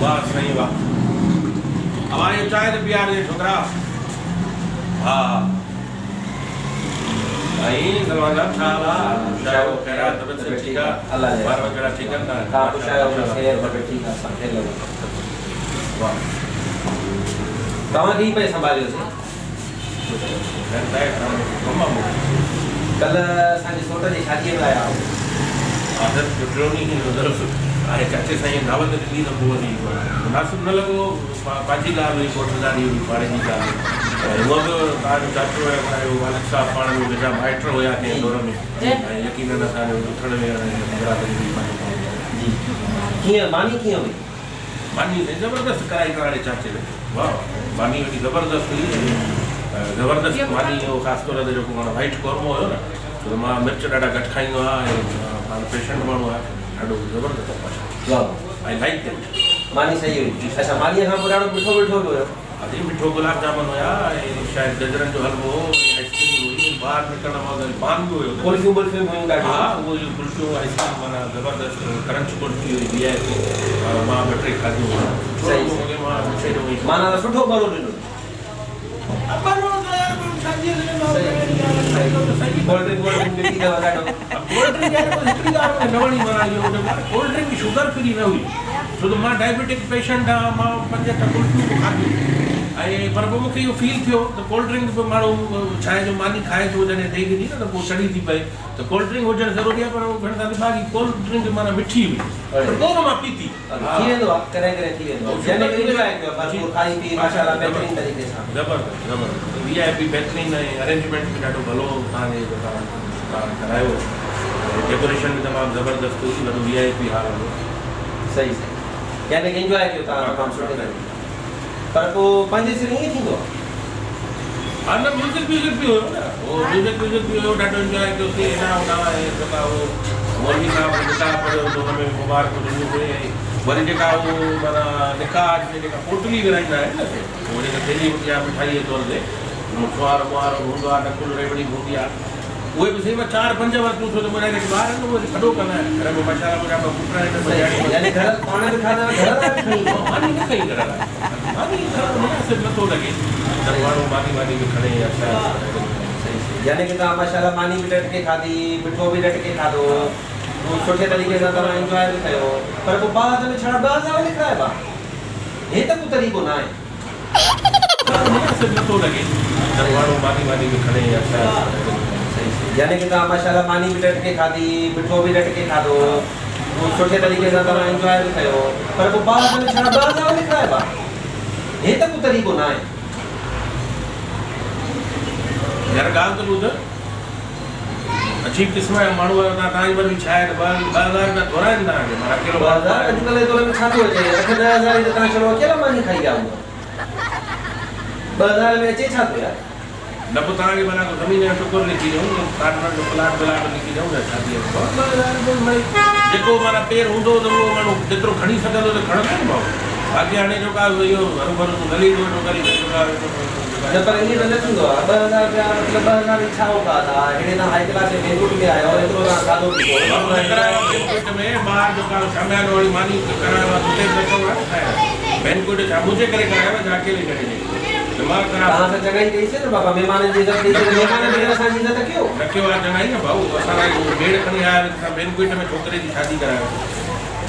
واه سائين واه اوهان اهو چانهه ته پيارجي ڇوڪرا ها ها سائين سلمان صاحب ڇا حال آ خوش آهيو خير آ طبيعت صحت ٺيڪ آ الله جي ٻار ٻچڙا ٺيڪ آهن توهان ها خوش آهيو خير طبيعت ٺيڪ آ سڀ خير لڳو واه توهان کي ئي پئي سنڀاليوسين خير ته آهي توهان جو ڪم آ مون کي. ڪلهه اسان جي سوٽ جي شاديء ۾ آيا هئو. آدر جو ٽيون ڏينهن جو درس آهي چاچي سائينء دعوت ڏني ته پوء وري مناسب نه لڳو پنهنجي ڳالهه هئي ڳوٺ داري هئي پاڙي جي ڳالهه هئي ۽ هونء به توهان جو چاچو ۽ اسان جو والد صاحب پاڻ ۾ ويجها مائٽ هيا ڪنهن دور ۾ ۽ يقينن اسان جو اٿڻ ويهڻ ۽ برادري هئي پنهنجو پاڻ ۾. جي ڪيئن ماني ڪيئن هئي؟ ماني سائين زبردست ڪرائي ڪراڙي چاچي ويٺو واه واه ماني وڏي زبردست هئي ۽ زبردست ماني هو خاص طور تي جيڪو معنيٰ وائيٽ قورمو هيو نه ڇو ته مان مرچ ڏاڍا گهٽ کائيندو آهيان ۽ پاڻ پيشنٽ ماڻهو آهيان ڏاڍو زبردست واه I like that. ماني صحيح هئي اڇا ماني کان پوء ڏاڍو مٺو مٺو به هيو. ادي مٺو گلاب جامن هيا ۽ شايد گجرن جو حلوو هو وري آئس ڪريم هئي ٻاهر نڪرڻ مهل وري پان به هيو نه. قلفيون بلفيون به هيون ڏاڍيون. ها اهو ئي قلفيون آئس ڪريم معنيٰ زبردست ڪرنچ قلفي هئي وي آء پي مان ٻه ٽي کاڌيون هيون سٺو صحيح لڳو مونکي مان مٺي جو وئي معنيٰ ته سٺو ٻرو ڏنو. ٻرو ته يار شاديء ۾ ويندو آهي اهڙي ڳالهه صحيح ڪولڊ ڊرنڪ وولڊ ڊرنڪ به پيتو ڏاڍو. ڪولڊ ڊرنڪ يار هڪڙي ڳالهه مونکي نه وڻي معنيٰ اهو جيڪو آهي ڪولڊ ڊرنڪ شگر فري نه هئي. ڇو ته مان ڊائبيٽڪ پيشنٽ آهيان مان پنج اٺ قلفيون به کاڌيون ۽ پر پوء مونکي اهو فيل ٿيو ته ڪولڊ ڊرنڪ به ماڻهو ڇا آهي جو ماني کائي ٿو جڏهن ديڳ جي نه ته پوء سڙي ٿي پئي ته ڪولڊ ڊرنڪ هجڻ ضروري آهي پر گهڻ سان باقي ڪولڊ ڊرنڪ معنيٰ مٺي هئي پر پوء به مان پيتي. ٿي ويندو آهي ڪڏهن ڪڏهن ٿي ويندو آهي يعني انجواء ڪيو ڀرپور کائي پي ماشاء الله بهترين طريقي سان. زبردست زبردست وي آء پي بهترين ۽ ارينجمينٽ به ڏاڍو ڀلو هو توهان جي جيڪا توهان ڪرايو ۽ ڊيڪوريشن به تمام زبردست هئي وڏو وي آء پي هال هو. صحيح صحيح يعني ڪه انجواء ڪيو توهان تمام سٺي طريقي سان پر پوء پنهنجي سر ائين ٿيندو آ. ها نه ميوزڪ ويوزڪ به هيو نه هو ميوزڪ ويوزڪ به هيو ڏاڍو انجواء ڪيوسين هيڏانهن هوڏانهن ۽ جيڪا هو مولوي صاحب نڪاح پڙهيو ته ان ۾ مبارڪون ڏنيون سين ۽ وري جيڪا هو معنيٰ نڪاح جي جيڪا پوٽلي ورهائيندا آهن نه سي هو جيڪا ٿيلهي هوندي آهي مٺائي جي طور تي ڇوهارو ٻوهارو به هوندو آهي نقل ريوڙي به هوندي آهي اهي به سائين مان چار پنج ورتيون ڇو ته منهنجا جيڪي ٻار آهن نه اهي ٿڏو ڪندا آهن گهر ۾ ماشاء الله منهنجا ٻه پٽ آهن ٻه نياڻيون آهن. يعني گهر پاڻ به کائيندا آهيو گهر لاء به کڻي ايندا آهيو. ماني نه کئي گهر لاء ماني کڻڻ مناسب نه ٿو لڳي ته ماڻهو ماني واني به کڻي يا ڇا. صحيح صحيح يعني ڪه توهان ماشاء الله ماني به ڏٽ ڪي کاڌي مٺو به ڏٽ ڪي کاڌو سٺي طريقي سان توهان انجواء به ڪيو پر پوء بعد ۾ ڇڙا 2000 لکرائبا هي ته ڪو طريقو ناهي. مناسب نه ٿو لڳي ته ماڻهو ماني واني به کڻي يا ڇا. صحيح صحيح يعني ڪه توهان ماشاء الله ماني به ڏٽ ڪي کاڌي مٺو به ڏٽ ڪي کاڌو سٺي طريقي سان توهان انجواء به ڪيو پر پوء بعد ۾ ڇڙا 2000 لکرائبا هي ته ڪو طريقو ناهي. يار ڳالهه ته ٻڌ عجيب قسم جا ماڻهو آهيو توهان توهان جي مرضي ڇا آهي ته 2000 رپيا ٿورا آهن توهان کي مان اڪيلو 2000 اڄڪلهه جي دور ۾ ڇا ٿو اچي اٺ ڏهه هزار ئي ته توهان ڇڙو اڪيلا ماني کائي ويا هوندؤ 2000 ۾ اچي ڇا ٿو يار. نه پوء توهان کي ڀلا ڪو زمين جو ٽڪر لکي ڏيون يا ڪارنر جو پلاٽ ولاٽ لکي ڏيون يا ڇا ٿي 2000 رپيا مڙئي جيڪو معنيٰ پير هوندو ته اهو ماڻهو جيترو کڻي سگهندو ته کڻندو نه ڀائو باقي هاڻي جو ڪا اهو هروڀرو تون گلي ٿو ويٺو ڪرين ته جيڪا نه پر ائين ته نه ٿيندو آهي 2000 رپيا مطلب 2000 جي ڇا اوقات آهي ههڙي توهان هائي ڪلاس جي بينڪوٽ ۾ آهيو ايترو توهان کاڌو پيتو ايترو ڀائو نه توهان ڪرايو انجواء آهي ڪيو. بينڪوٽ ۾ ٻاهر جيڪا شاميانو واري ماني ڪرايو آهي اتي به نه چئو آهي نه کائڻ بينڪوٽ ڇا منهنجي ڪري ڪرايو آهي ڇا اڪيلي ڄڻي جي ته مان ڪرايو توهان سان چڱائي ڪئي سي نه بابا مهمانن جي عزت ڪئي سي ته مهمانن به اسان جي عزت ڪيو. نه ڪيو آهي چڱائي نه ڀائو اسان لاء اهو ميڙ کڻي آيا آهيو ته اسان بينڪوئٽ ۾ ڇوڪري جي شادي ڪرايو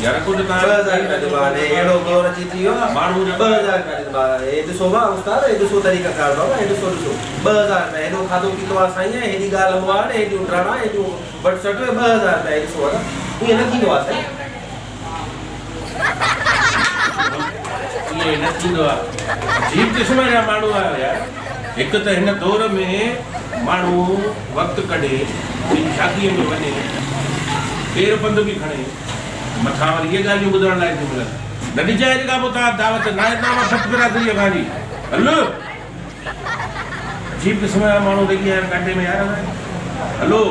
يار ڪجهه توهان 2000 رپيا ڏبا هاڻي اهڙو دور اچي ٿي ويو آهي ماڻهو جا 2000 رپيا ڏبا هي ڏسو ڀا استاد هي ڏسو طريقه ڪار بابا هي ڏسو ڏسو 2000 رپيا هيڏو کاڌو پيتو آهي سائين هيڏي ڳالهه مهاڙ هيڏيون ڊراڻا هيڏيون وٽ سٽ 2000 رپيا هي ڏسو ادا ائين نه ٿيندو آهي سائين. ائين نه ٿيندو آهي عجيب قسم جا ماڻهو آهيو يار هڪ ته هن دور ۾ ماڻهو وقت ڪڍي ڪنهن شاديء ۾ وڃي پير پنڌ به کڻي مٿان وري اهي ڳالهيون ٻڌڻ لاء ٿيون ملن. نه ڏجانء اڄ کان پوء توهان دعوت ناهي ته مان ڦٽ برادريء کان جي هل. عجيب قسم جا ماڻهو رهي ويا آهن ڪانٽي ۾ يار اسان جي. هلو.